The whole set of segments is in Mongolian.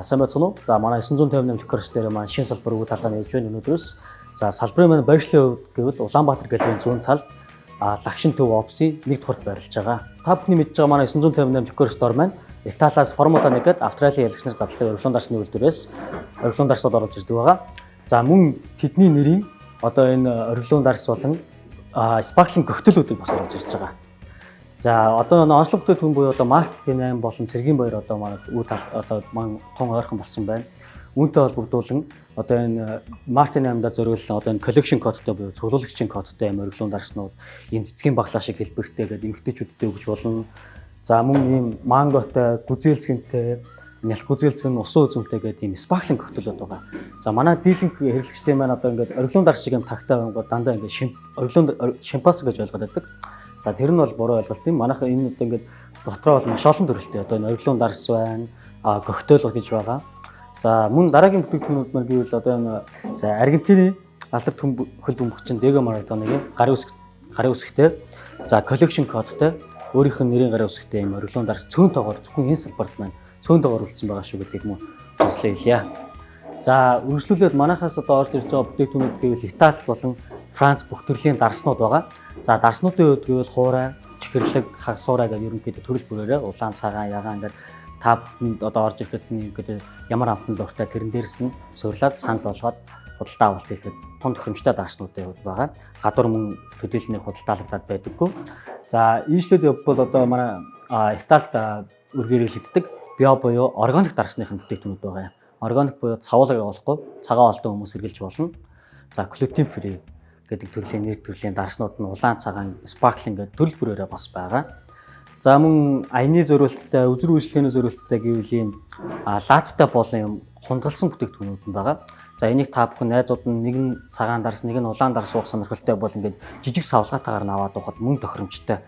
Сайн байцгаана уу? За, манай 958 Liquors дээр маань шинэ салбар өвөг талгаа нээж байна өнөөдрөөс. За, салбарын маань байршлын хувьд гэвэл Улаанбаатар галерейн зүүн талд Лагшин төв офисын нэг дугаарт байрлаж байгаа. Та бүхний мэдж байгаа манай 958 Liquor Store маань Италиас Формула 1 гээд Австралийн ялагч нар задалдаг оргилуун дарсны үйлдвэрээс оргилуун дарсууд оруулж ирдэг байгаа. За, мөн тэдний нэрийн одоо энэ оргилуун дарс болон sparkling коктейлүүдийг бас оруулж ирж байгаа. За, одоо нэг онцлог бүтээгдэхүүн буюу одоо маркетинг 8 болон цэргийн баяр одоо манай үе тал одоо ман тун ойрхон болсон байна. Үүнтэй холбогдуулан одоо энэ Мартин 8-да зориулсан одоо энэ collection кодтой буюу цуглуулагчийн кодтой юм оргилуун дарснууд, ийм цэцгийн баглаа шиг хэлбэртэй гэдэг эмэгтэйчүүдэд өгч болно. За, мөн ийм манготой, гүзээлзгэнтэй, нялх гүзээлзгэн, усан үзэмтэй гэдэг ийм sparkling коктейлүүд байгаа. За, манай дийлэнх хэрэглэгчдийн маань одоо ингээд оргилуун дарс шиг юм тагтай байнгут дандаа ингээд шимп оргилуун шимпанс гэж ойлгоод байдаг. За, тэр нь бол буруу ойлголт юм. Манайх энэ одоо ингээд дотроо бол маш олон төрөлтэй. Одоо энэ оргилуун дарс байна, коктейл гэж байгаа. За, мөн дараагийн бүтээгдэхүүнүүд маань гэвэл одоо энэ, за, Аргентины алдар хөл бөмбөгчин Диего Марадонагийн гарын үсгтэй, за, collection кодтой, өөрийнх нь нэрийн гарын үсгтэй юм оргилуун дарс цөөн тоогоор, зөвхөн энэ салбарт маань цөөн тоогоор үлдсэн байгаа шүү гэдгийг мөн онцлог хэлье. За, үргэлжлүүлээд манайхаас одоо орж ирж байгаа бүтээгдэхүүнүүд гэвэл Итали болон Франц бүх төрлийн дарснууд байгаа. За, дарснуудын хувьд гэвэл хуурай, чихэрлэг, хагас хуурай гэдэг ерөнхийдөө төрөл бүрээрээ улаан, цагаан, ягаан гэдэг та бүхэнд одоо орж ирэхэд нь ерөнхийдөө ямар амтанд дуртай тэрэн дээрс нь суйрлаад санал болгоод худалдаа авалт хийхэд тун тохиромжтой дарснуудын хувьд байгаа. Гадуур мөн төдийлний худалдаалагдаад байдаггүй. За, ийшлээд явбал одоо манай Италид үргэлжлэгддэг bio буюу органик дарсныхын бүтээгдэхүүнүүд байгаа юм. Органик буюу цавуулаг явуулахгүй, цагаан хоолтой хүмүүс хэрэглэж болно. За, gluten free гэдэг төрлийн нэр төрлийн дарснууд нь улаан, цагаан, sparkling гэдэг төрөл бүрээрээ бас байгаа. За, мөн аяны зөрүүлттэй, үзэр үйлчлэгээний зөрүүлттэй гэвэл ийм лаазтай болон юм хундгалсан бүтээгдэхүүнүүд нь байгаа. За, энийг та бүхэн найзууд нь нэг нь цагаан дарс, нэг нь улаан дарс уух сонирхолтой бол ингээд жижиг савлгаатайгаар нь аваад уухад мөн тохиромжтой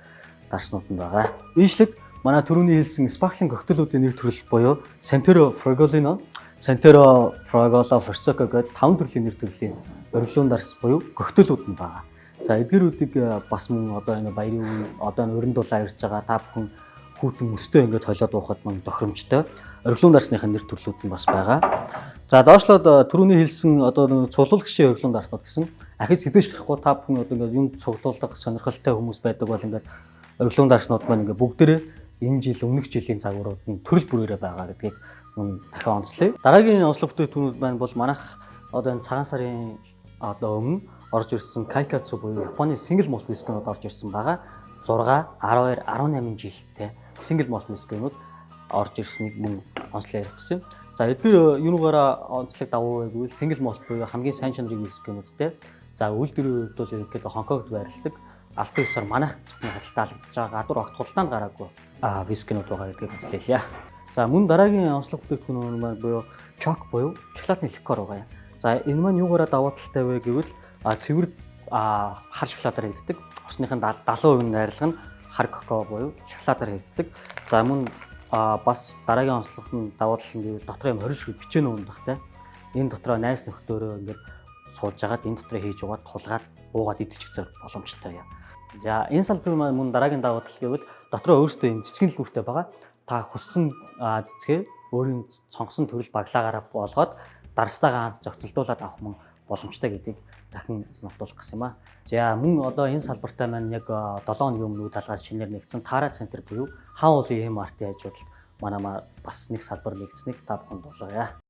дарснууд нь байгаа. Ийшлэг манай түрүүний хэлсэн sparkling коктейлүүдийн нэг төрөл буюу Santero Fragolino, Santero Fragola Prosecco гэдэг таван төрлийн нэр төрлийн оргилуун дарс буюу коктейлүүд нь байгаа. За, эдгээрүүдийг бас мөн одоо энэ баярын үе, одоо энэ өрн дулаа ирж байгаа, та бүхэн хүүтэн мөстөө ингээд холиод уухад мөн тохиромжтой оргилуун дарсныхын нэр төрлүүд нь бас байгаа. За, доошлоод түрүүний хэлсэн одоо нэг цуглуулагчийн оргилуун дарснууд гэсэн ахиж хэзээ ч гарахгүй, та бүхэн одоо ингээд юм цуглуулах сонирхолтой хүмүүс байдаг бол ингээд оргилуун дарснууд маань ингээд бүгдээрээ энэ жил, өмнөх жилийн загварууд нь төрөл бүрээрээ байгаа гэдгийг мөн дахин онцлоё. Дараагийн онцлог бүтээгдэхүүнүүд маань бол манайх одоо энэ цагаан сарын одоо өмнө орж ирсэн Kaikatsu буюу Японы single malt whisky-нууд орж ирсэн байгаа. 6, 12, 18 жилтэй single malt whisky-нууд орж ирснийг мөн онцлог ярих гэсэн. За, эдгээр юунуугаараа онцлог давуу вэ гэвэл single malt буюу хамгийн сайн чанарын whisky-нуудтэй. За, үйлдвэрийн хувьд бол ерөнхийдөө Хонконгт байрладаг. Албан ёсоор манайх зөвхөн худалдаалагдаж байгаа, гадуур огт худалдаанд гараагүй вискинууд байгаа гэдгийг онцлоё. За, мөн дараагийн онцлог бүтээгдэхүүн маань буюу choc буюу шоколадны ликер байгаа юм. За, энэ маань юугаараа давуу талтай вэ гэвэл цэвэр хар шоколадаар хийгддэг. Орсных нь 70% нь найрлага нь хар какао буюу шоколадаар хийгддэг. За, мөн бас дараагийн онцлог нь, давуу тал нь гэвэл дотор юм 20 шиг печенье ундахтай. Энэ дотроо найз нөхдөөрөө ингээд сууж агаад энэ дотроо хийж угаад тулгаад уугаад идчих зөв боломжтой юм. За, энэ салбар маань мөн дараагийн давуу тал гэвэл дотроо өөрсдөө юм цэцгийн дэлгүүртэй байгаа. Та хүссэн цэцгээ өөрийн сонгосон төрөл баглаагаараа болгоод дарстайгаа хамт зохицолдуулаад авах мөн боломжтой гэдгийг дахин сонирхолдуулах гэсэн юм аа. За, мөн одоо энэ салбартай маань яг 7 хоногийн өмнө үе талгаад шинээр нэгдсэн Тара центр буюу Хаан уулын Mart-ын хажуудалд манай бас нэг салбар нэгдсэнийг та бүхэнд дуулгая.